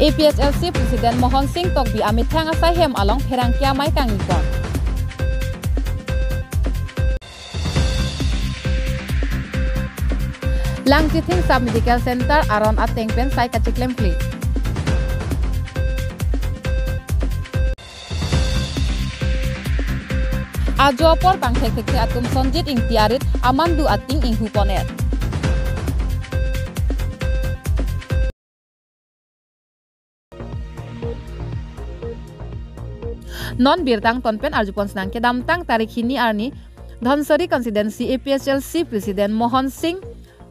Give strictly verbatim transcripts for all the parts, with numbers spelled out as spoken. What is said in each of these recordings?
A P H L C President Mohon Singh Tokbi amethang asai hem along pherangke amei kangni pon. Langchithing Sub Medical Center aron ateng pen sai kachiklem kli. Ajo apor bang thekthekthe atum Sonjit Ingti arit amandu ating inghu pon-et. Non birta angton pen arjupon sinang. Kedamtang tarik hini arni Dhansiri constituency A P H L C President Mohon Singh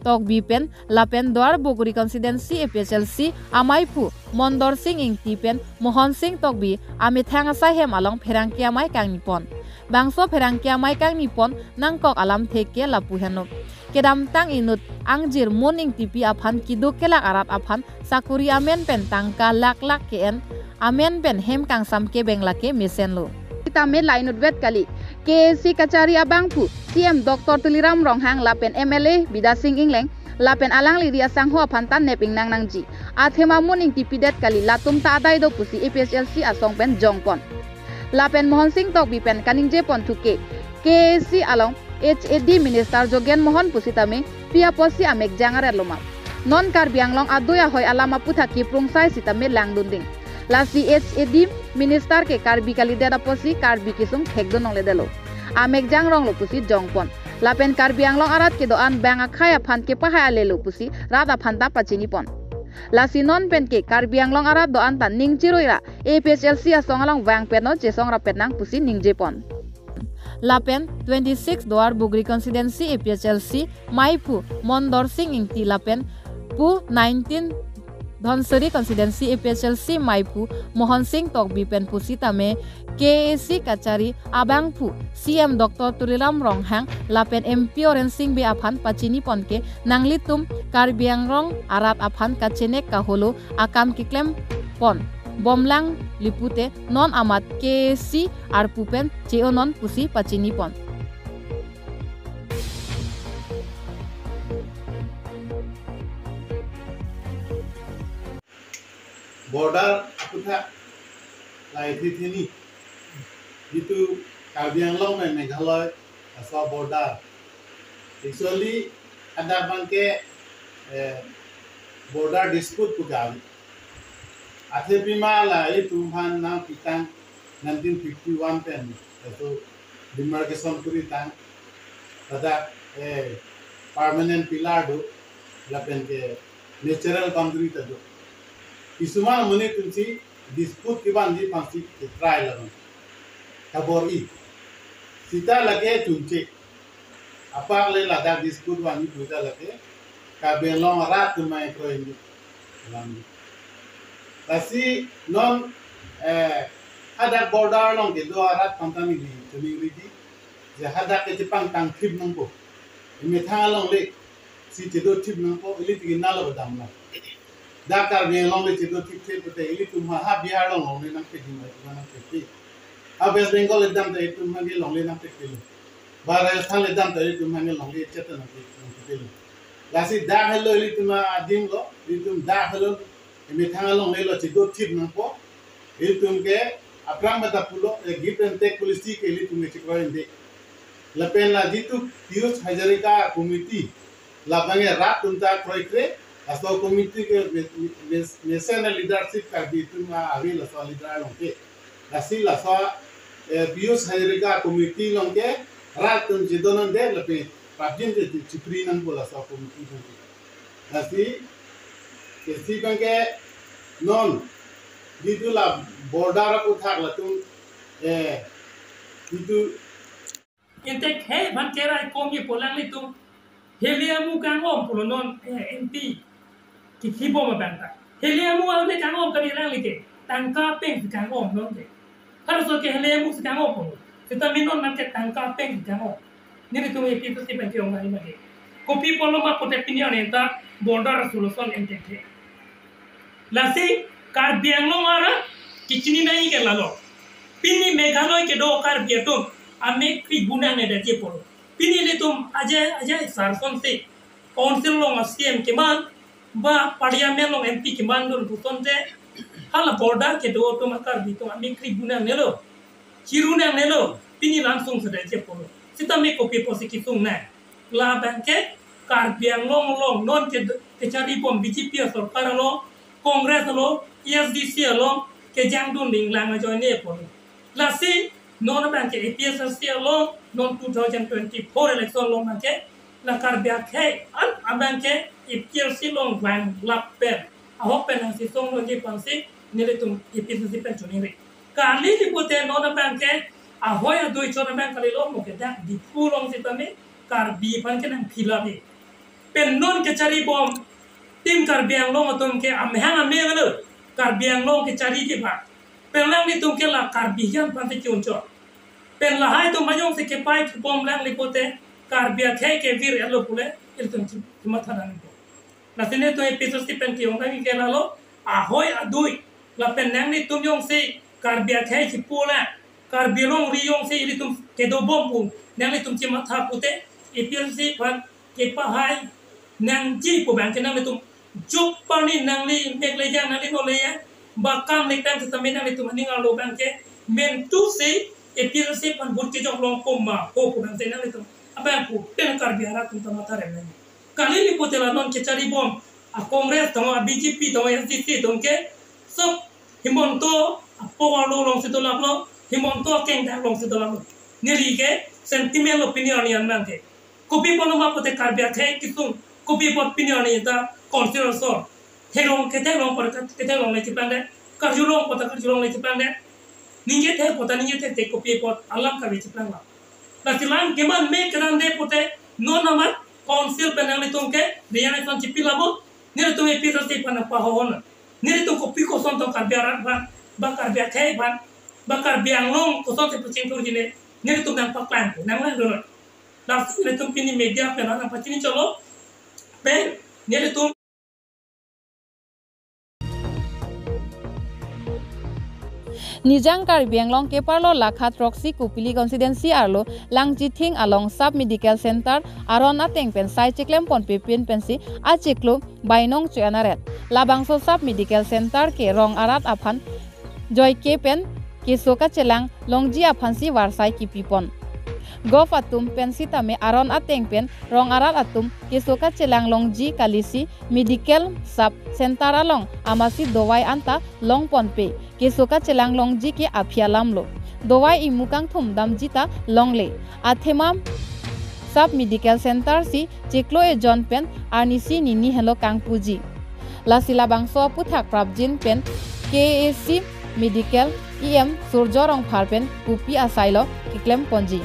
Tokbi pen lapen Duar Bagori constituency A P H L C ameiphu Mondor Singh Ingti pen Mohon Singh Tokbi amethang asai hem along pherangke amei kangni pon. Bangso pherangke amei kangni pon nangkok alamthe ke lapu henlo. Kedamtang inut angjir Mon Ingtipi aphan keduk kelak arat aphan sakuri amen pen tangka lakh lakh ke-en amen pen hem kangsam kebeng lake mesenlo. Sitame la inutvet kali, K A C kachari abangphu C M Doctor Tuliram Ronghang lapen M L A Bidya Sing Engleng lapen alangli ri asangho aphan ta nep ingnang nangji. Athema Mon Ingtipi det kali, latum ta adai do pusi A P H L C asong pen jongpon. Lapen Mohon Singh Tokbi pen kaningje pon thu ke, K A C along H A D Minister Jogen Mohan pusitame pi apotsi amekjang aret loma. Non Karbi Anglong adui ahoi alam aputhak kiprungsai sitame langdunding. Lasi H A D Minister ke Karbi kalidet apotsi Karbi kesung thekdun longledetlo. Amekjang ronglo pusi jongpon. Lapen Karbi Anglong arat kedo-an bang akhei aphan kepahai alelo pusi rat aphan ta pachinipon. Lasi non pen ke Karbi Anglong arat do-an ta ning chirui ra A P H L C asong along vangpetnon, chesong rapet nang pusi ningjepon. Lapen twenty-six Duar Bagori constituency A P H L C meiphu Mondor Singh Ingti lapen pu nineteen Dhansiri constituency A P H L C meiphu Mohon Singh Tokbi pen pusitame K A C kachari abangphu C M Doctor Tuliram Ronghang lapen M P Oren Singh Bey aphan pachinipon ke nanglitum Karbi Anglong arat aphan kachenek kaholo akam keklem pon bomlang lipute non amat K A C arpu pen che-onon pusi pachinipon. Border aputhak lahai thetheni, jitu Karbi Anglong pen Meghalaya laso border. Actually, hadak abang ke, eh, border dispute pu kali. Athe pima la ilitum aphan nangpitang nineteen fifty-one pen laso demarcation kuri tang, ladak, eh, permanent pillar do, lapen ke natural boundary ta do. Kisuman amonit atumsi dispute kevanji aphansi ke-try labang kabor-i. Sita lake chunche. Apak le ladak dispute vanji pu ta lake Karbi Anglong arat atum mai kroi ni. Lasi non, eh, hadak border along kedo arat aphan ta neli chiningri di, je hadak ke chepangtang thip nangpo. Emethang alongle si chedothip nangpo, ili tiki nalo kedam na. Dak Karbi Anglong le chedothip thip pute ilitum ha, ha Bihar along longle nangpik, nangpik. Ha West Bengal le dam ta ilitum ha ke longle nangpik pilo. Ba Rajasthan le dam ta ilitum ha ke longle chet nangpik, nangpik pilo. Lasi dak helo ilitum adim lo, ilitum dak helo emethang alongle lo chedothip nangpo. Ilitum ke aphrang mata pulo, eh, give and take policy ke ilitum ke chekroi-un-e. Lapen la jitu Piyush Hazarika committee, labang ke rat atum ta kroikre, laso committee ke me-, me-, me-, mesen leadership Karbi atum ave laso leader along ke. Lasi laso, eh, Piyush Hazarika committee along ke rat atum chedon-un-e lapen prapjin ke chipri nangpo laso committee along ke. Lasi, K A C abang ke non, jitu la border aputhak latum, eh, jitu Intek he ban kerai komi pu alanglitum. Heli amu kangom pulo non, eh, M P. Kithi bom abang ta. Heli amu aune kangom kali alangli ke. Tangka peng si kangom non ke. Halaso ke heli amu si kangom pulo. Sita minon nang ke tangka peng si kangom. Nelitum A P H L C pen ke-ong nai mage. Kopi pulo ma pute pini an ta border solution entek he. Lasi Karbi Anglong arat kechini nangji ke lalo. Pini Meghalaya kedo Karbi atum amek kri gunang ne daje polo. Pini ilitum aje aje sarson si council along a-C E M keman, ba parliament along M P kemandun pusonte Hala border kedo atum a Karbi atum amekri bu nangnelo. Chiru nangnelo. Pini langsung sedai je polo. Sitame kopi apotsi kesung nang. Labang ke Karbi Anglong along non ke kechari bom B J P asorkar along, Congress along, A S D C along kejangdun ding lang ajoine polo. Lasi non abang ke A P H L C along non two thousand twenty-four election along abang ke la Karbi akhei an abang ke A P H L C along vang lapen ahok pen nangsi song longji aphansi nelitum A P H L C pen choningri. Kali di pute non abang ke ahoi adui chon abang kalilo mo ke dak Diphu along sitame Karbi aphan ke nangphi labi. Pen non kechari bom Team Karbi Anglong atum ke amahang ame avelo Karbi Anglong kechari ke ba. Pen nanglitum ke la Karbi hian aphan te chun chon. Pen lahai atum bajong si kepai bom lang li pute Karbi akhei ke vir elo pule ilitum chi- chimatha nang po. Lasi netum A P H L C pen ke-ong kami ke lalo ahoi adui lapen nanglitum jongsi Karbi akhei chipu la Karbi alongri jongsi ilitum kedo bom pu nanglitum chimatha pute A P H L C aphan kepahai nangji pu abang ke nanglitum juk pani nangli mek lejang nangli no leya ba kam le tang sitame nanglitum aning arlo abang ke mentu si A P H L C aphan vote kejok long pom ma ho pu abang ke nanglitum abang pu pen Karbi arat atum ta matha rem nang. Kali li pute la non kechari bom a Congress tong a B J P tong a S D C tong ke sob Himanta apok arlo alongsi dolaplo, Himanta akeng dak alongsi dolaplo. Neli ke sentiment lo pini arni an abang ke. Kopi apot ma pute Karbi akhei kesung, kopi apot pini arni ta council asor. Theklong ketheklong apot ketheklong le chiplang det, karjulong apot karjulong le chiplang det. Ningje thek apot ningje thekthek kopi apot alam kave chiplang la. Lasi lang keman me keran de pute non amat council pen nanglitum ke reaction chipi labo, nelitum A P H L C aphan nangpahohon. Nelitum kopi koson tong Karbi arat aphan, ba Karbi akhei aphan, ba Karbi Anglong koson te pachingthurji ne, nelitum nangpaklang, nanglang dolo. Lasi nelitum pini media pen nangpachini cholo, pen nelitum Nijang Karbi Anglong keparlo lakha throksi Kopili constituency arlo Langchithing along Sub Medical Center aron ateng pen sai cheklem ponpe pin pensi achiklo bainong choyanaret. Labangso Sub Medical Center ke rong arat aphan joike pen keso kachelang longji aphansi varsai kipipon. Golf atum pen sitame aron ateng pen rong arat atum keso kachelang longji kalisi medical sub center along amatsi dovai anta longponpe keso kachelang longji ke aphi alamlo. Dovai imu kangthum damji ta longle. Athema Sub Medical Center si chiklo ejon pen arnisi nini helo kangpuji. Lasi labangso aphuthak prapjin pen K A C Medical E M Surjo Rongphar pen pupi asailo keklem ponji.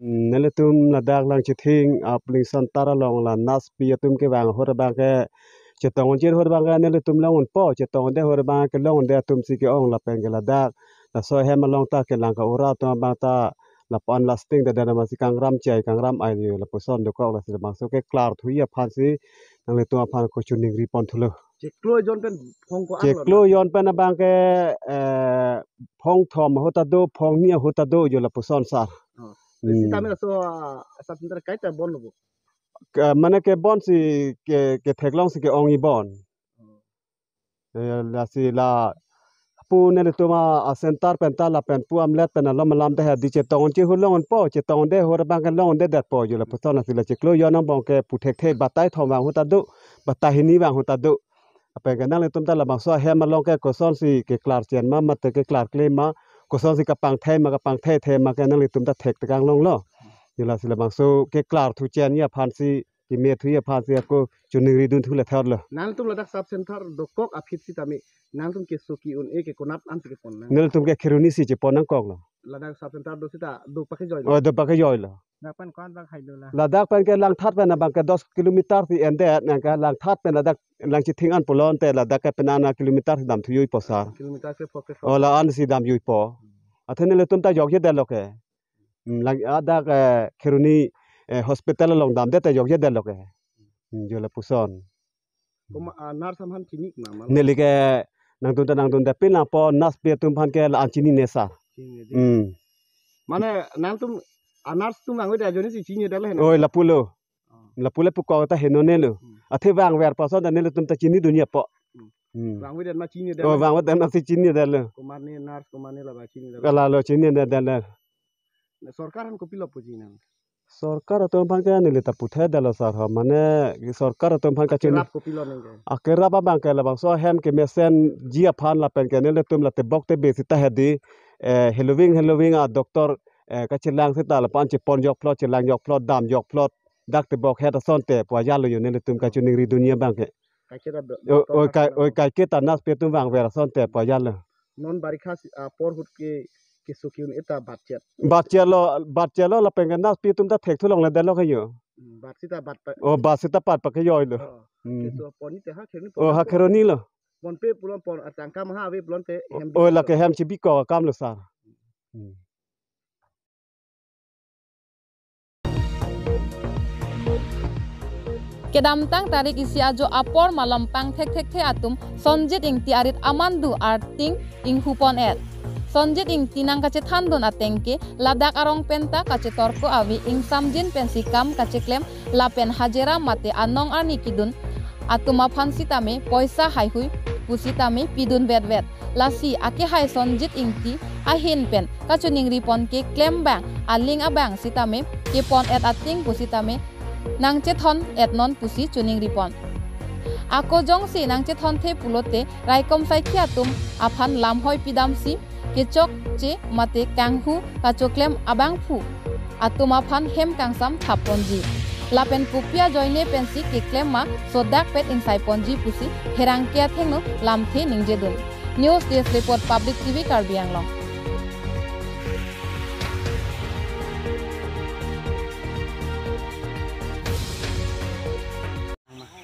Nelitum ladak Langchithing a polling center along la nurse pi atum kevang ahut abang ke chetong unji ahut abang ke nelitum long unpo, chetong unde ahut abang ke long unde atum si ke-ong lapen ke ladak laso ahem along ta kelang ka-ura atum abang ta lapu-an lasting ta dan amatsi kangram chai kangram ai lapuson dokok, lasi labangso keklar thuji aphansi nanglitum aphan ko choningri pon thulo. Chiklo ejon pen phong ko-an lo. Chiklo ejon pen abang ke, eh, phong thom ahut ta do, phong ni ahut ta do jo lapuson sar. Oh. Hmm. Sitame laso, ah, sub center kaita bon lo bo. Ke, mane ke bonsi ke, ketheklongsi ke-ongji bon. Oh. Eh, lasi lapu nelitum a center pen ta lapen pu amlet pen alom alam ta hedi chetong unji ahut long unpo, chetong unde ahut abang ke long undedetpo jo lapuson, lasi la chiklo ejon angbong ke pu thekthe batai thom vang ahut ta do, batai hini vang ahut ta do. Lapen ke nanglitum ta labangso ahem along ke kosonsi keklar chen ma mate keklar kle ma, kosonsi kapangthai ma kapangthaithe ma ke nanglitum ta thektekang longlo. Jo lasi labangso keklar thu chenji aphansi, keme thuji aphansi ako choningri dun thu le thotlo. Nangtum ladak sub center dokok aphi sitame nangtum keso ki-un-e ke konat ansi kepon nang? Nelitum ke Kheroni si chepon nangkoklo. Ladak sub center do sita do pakejoi lo. Oh, do pakejoi lo. Ladak pen ko-an bak hai lo la? Ladak pen ke Langthat pen abang ke dos kilometer si endet, nang ke Langthat pen ladak Langchithing an pulote ladak ke penang kilometer si dam thuji po sar. Kilometer ke poke. Oh, la-an si damji po. Athe nelitum ta jokjedetlo ke. Hmm, lang adak, eh, Kheroni, eh, hospital along damdet ta jokjedetlo ke. Hmm, jo lapuson. Koma, ah, nurse aphan chini ma, ma? Neli ke nangdun ta nangdun ta pin nangpo, nurse pi atum aphan ke la-an chinine sar. Chinine di. Hmm. Mane nangtum a-nurse atum vangvedet ajoine si chinine det le heno. Oi, lapulo. Oh. Lapu le pukok ta henone lo. Hmm. Athe vangver ason ta nelitum ta chinidunji apot. Hmm. Hmm. Vangvedet ma chinine det Oh, le. Vangvedet ma si chinine det lo. Komatne nurse, komatne laba chinine det le. Kalalo chinine det lo. Sorkar aphan kopilo puji nang? Sorkar atum aphan ke neli ta puthot det lo sir ho. Mane sorkar atum aphan kachin Kerap kopilo nang ke? Akerap abang ke labangso ahem kemesenji aphan lapen ke nelitum la tebok tebe sita hedi, eh, heloving heloving a-doctor, eh, kachelang sita lapu-an chepon jokplot, chelang jokplot, dam jokplot, dak tebok het asonte pu ajatlo yo nelitum kachiningridunji abang ke. Kaike ta do-, Oi, doctor oi, kai, kachinang. Oi, kaike ta nurse atum vangver asonte pu ajatlo. Non barikha si, ah, apor ahut ke, keso ke-un-e ta batchet. Batchetlo, batchetlo lapen ke nurse atum ta thekthu longle det lo ke yo. Hmm, bat sita bat pa- Oh, bat sita pat pa ke yo lo. Oh, Hmm. Keso apor ni te ha kheroni Oh, ha kheroni lo. Ponpe pulote pon atangka maha ave pulote Oh, hem oi, bikok lake lo. Hem chebikok akam lo sir. Hmm. Kedamtang tarik isi ajo apor malom pangthek thekthe atum Sonjit Ingti arit amandu arting inghupon-et. Sonjit Ingti nangkachethandun ateng ke ladak arong penta kachetorko ave, ingsamjin pensi kam kacheklem lapen hajira mate anong arni kedun atum aphan sitame poisa haihui pusitame pidun vetvet. Lasi akehai Sonjit Ingti ahin pen kachiningripon keklem abang, aling abang sitame kepon-et ating pusitame nangchethon-etnon pusi chiningripon. Ako jongsi nangchethonthe pulote raikom saikhi atum aphan lamhoi pidamsi kechokche mate kanghu kachoklem abangphu atum aphan hem kangsam thapponji. Lapen kopi ajoine pensi keklem ma sodakpet ingsaiponji pusi pherangke athengno lamthe ningjedun. News Desk Report, Public T V Karbi Anglong.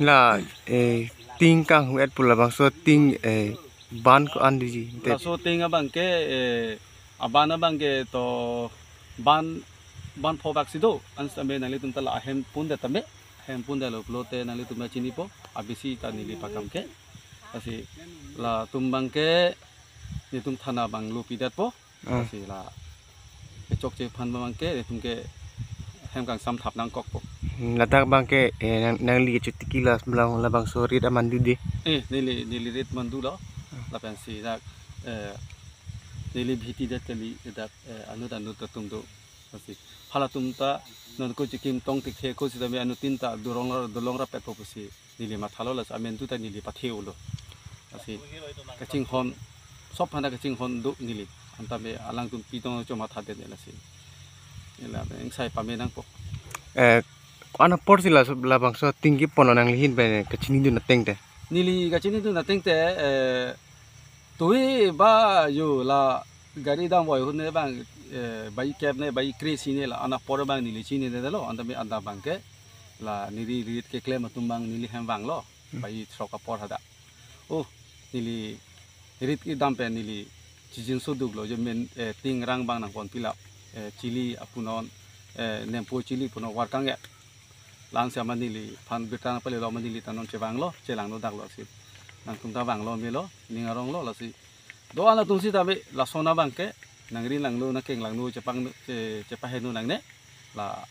La, eh, ting kanghu-et pu labangso ting, eh, ban ko-an diji. Te- Laso ting abang ke, eh, aban abang ke to ban, ban pho bak si do, ansi tame nanglitum ta la ahem pundetame, ahem pundetlo pulote nanglitum ta chinipo, abisi ta neli pakam ke. Lasi latum abang ke, nelitum thana abang lo pidetpo. Ah. Lasi la kechokche aphan abang ke, nelitum ke hem kangsam thap nangkokpo. Hmm, ladak abang ke, eh, nang, nangli kechotiki la, la, labangso rit amandu de. Eh, neli, neli rit mandulo. Ah. Lapensi dak, eh, neli bhiti det kali, dak, eh, anut anut atum do. Lasi halatum ta non ko chikim tong tikhe ko sitame anuttin ta dorong ra, dolong rapetpo pusi neli mathalo, lasi amen tu ta neli pathe-olo. Lasi kachinghon, sop aphan ta kachinghon do neli. Antame alangtum pitong chomatha det lasi. Neli ingsai pame nangpo. Eh, ko-an apor si la, labangso ting kepon nangli ahin pen kachinidun ateng te? Neli kachinidun ateng te, eh, tui ba yo la gari damvoi ahut ne abang, eh, bai kep ne bai kre-isi ne la an apor abang neli chininedetlo, antame adap abang ke la neli rit keklem atum abang neli hem vanglo, Hmm. Bai throk apor hadak. Oh, neli rit kedam pen neli chijinso duklo, je men, eh, ting rang abang nangpon pilap, eh, chili apunon, eh, nempo chili punon varkang ya. Langsi amat neliphan birta nangpalelo, amat neli ta non chevanglo, chelangno daklo si. Nangtum ta vanglo melo, ning aronglo lasi. Do-an atum sitame lason abang ke nangri langno, nangkeng langno, chepang, che, chepaheno nangne. La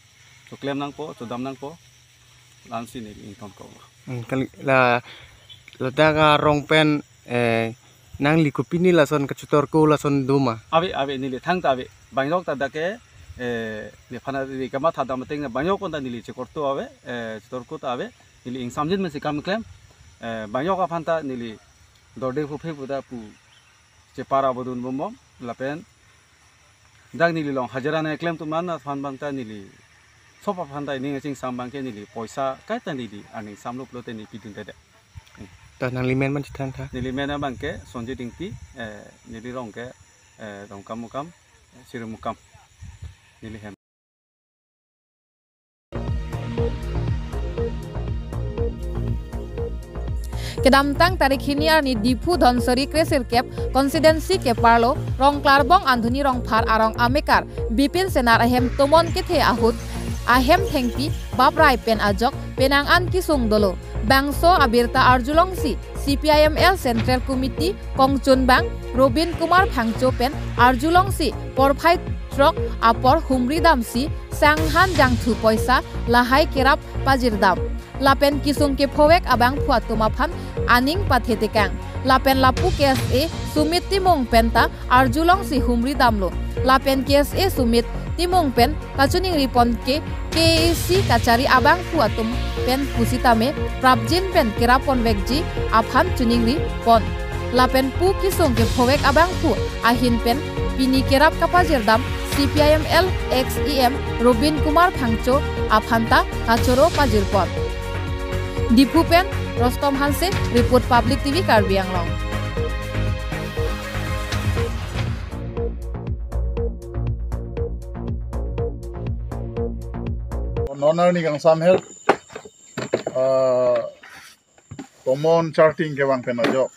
choklem nangpo, chodam nangpo. Langsi neli ingtonkok. Hmm, kali la, ladak arong pen, eh, nangli kopine lason kachetorko lason do ma? Ave, ave, neli thangta ave. Bangjok ta dak ke, eh, nephan neli kamatha dam ateng bangjok kon ta neli chekorto ave, eh, chetorko ta ave. Neli ingsamjin pensi kam klem. Eh, bangjok aphan ta neli dorde phuphe pu ta pu chepara bodun bombom lapen dak neli along hajira nangklem atum aphan abang ta neli sop aphan ta ning kachingsam abang ke neli poisa kaita neli aning samlo pulote neli pidundedet. Ta nangli men man chethantha? Neli men abang ke Sonjit Ingti, eh, neli rong ke, eh, Dongkamukam, Sirimukam. Neli hem. Kedamtang tarik hini arni Diphu Dhansiri kresirkep constituency keparlo Rongklarbong Anthony Rongphar arong amekar Bipin Senar ahem tomon kethe ahut ahem thengpi baprai pen ajok penang an kesung dolo. Bangso abirta arjulongsi C P I M L Central Committee kongchunbang Robin Kumar Phangcho pen arjulongsi porphai Rok apor humri damsi sanghan jangthu poisa lahai kerap pajirdam. Lapen kesung kephovek abangphu atum aphan aning pathetekang. Lapen lapu K S A Sumit Timung penta arjulongsi humri damlo. Lapen K S A Sumit Timung pen kachiningri pon ke K A A C kachari abangphu atum pen pusitame prapjin pen kerap ponvekji aphan chiningri pon. Lapen pu kesung kephovek abangphu ahin pen pini kerap kapajirdam C P I M L ex E M Robin Kumar Phangcho aphanta kachoro pajirpon. Diphu pen Rostom Hanse, report Public T V Karbi Anglong. Non arni kangsam het, ah, tomon charting kevang pen ajok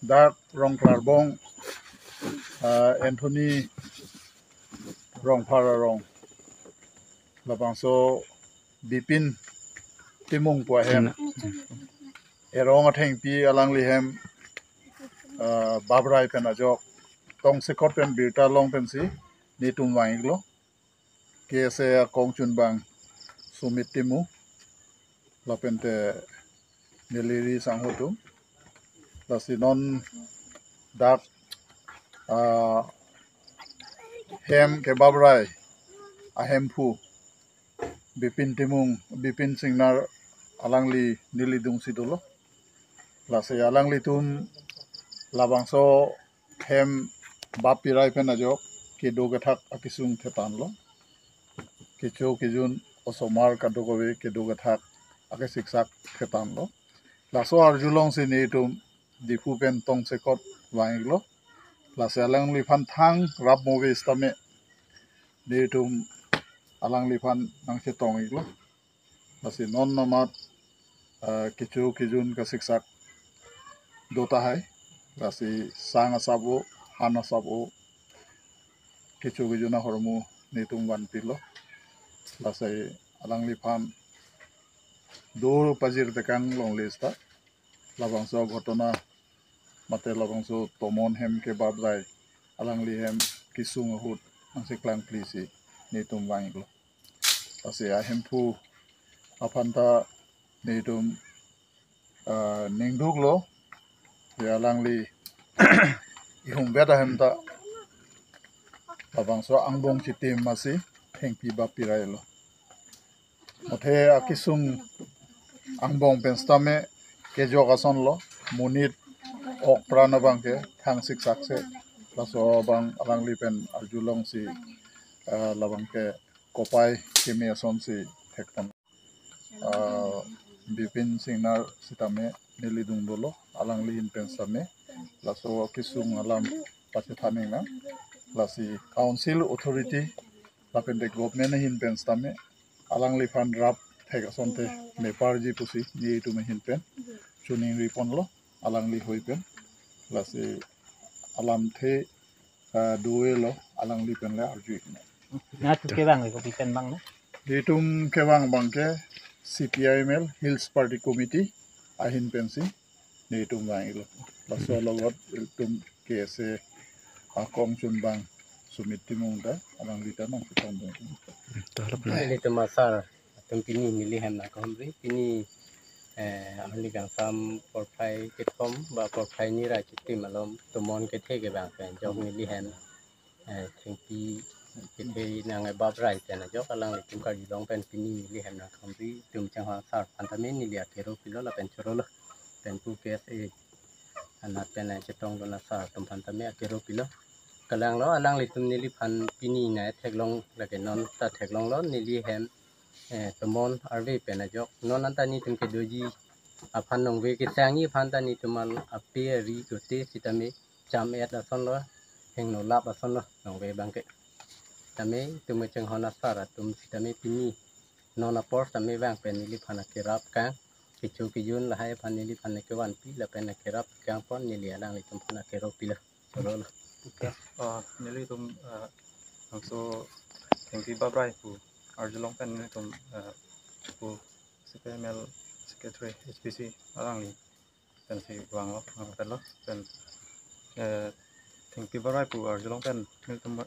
dak Rongklarbong, ah, Anthony Rongphar arong, labangso Bipin Timung pu ahem, erong athengpi alangli hem, ah, babrai pen ajok tongsekot pen birta long pensi netum vang-iklo. K S A akongchunbang Sumit Timung lapente neli ri sangho atum. Lasi non dak, ah, hem kebabrai ahemphu Bipin Timung, Bipin Singnar alangli neli dungsi dolo. Lasi alanglitum labangso hem bap pirai pen ajok kedo kethak akesung thetanlo. Kecho kejun osomar kadokave kedo kethak akesiksak thetanlo. Laso arjulongsi netum Diphu pen tongsekot vang-iklo. Lasi alangliphan thang rap move sitame netum alangliphan nangchetong-iklo. Lasi non namat, ah, kecho kejun kasiksak do tahai. Lasi sang asap o, han asap o, kecho kejun ahormu netum vanpilo. Lasi alangliphan do pajirtekang longle seta labangso ghotona mate labangso tomon hem kebabrai alangli hem kesung ahut nangcheklangplisi netum vang-iklo. Lasi ahemphu aphanta netum, ah, ningduklo, ya alangli ihumvet ahem ta labangso angbong chitim masi thengpi bap pirailo. Mothe akesung angbong pen sitame kejok asonlo, monit ok pran abangke thang siksak se, laso abang alangli pen arjulongsi, ah, labangke kopai keme asonsi thekpon. Ah, Bipin Singnar sitame neli dung dolo, alangli ahin pen sitame laso kesung alam pachethan-iknang. Lasi council authority lapente government ahin pen sitame alangliphan rap thek asonte meparji pusi netum ahin pen chiningri ponlo alangli hoi pen. Lasi alamthe, ah, do-elo alangli pen le arju-iknang. Nangtum kevang le kopi pen vang, no? Netum kevang abangke C P I M L Hills Party Committee ahin pensi netum vang-iklo. Laso alogot ilitum K S A akongchunbang Sumit Timung ta alangli ta nangchetongdun. To, halap na. Ilitum asar atum pini neli hem nangkahumri, pini, eh, arni kangsam porphai kethom ba porphai ni ra chitim along tomon kethe kevang pen ajok neli hem, eh, thengpi kethe nang-ebabrai pen ajok alanglitum karjulong pen pini neli hem nangkahumri. Itum chenghon asar aphan tame neli akero pilo lapen chorolo. Pen pu K S A anat pen nangchetongdun asar atum aphan tame akero pilo. Kalanglo, alanglitum neliphan pini nangtheklong lake non ta theklonglo, neli hem, eh, tomon arve pen ajok. Non anta netum kedoji aphan nongve kesangji aphan ta netum ape ari gote sitame cham-et asonlo, hingno lap asonlo nongve abangke. Tame itum chenghon asar atum sitame pini non apor tame vang pen neliphan akerap kang, kecho kejun lahai aphan neliphan akevanpi lapen akerap kangpon, neli alanglitum aphan akero pilo. Chorolo. Ah, nelitum, ah, labangso thengpi babrai pu arjulong pen nelitum, ah, pu C P I M L Secretary H P C alangli pensi vanglo, vang penlo, pen, eh, thengpi babrai pu arjulong pen nelitum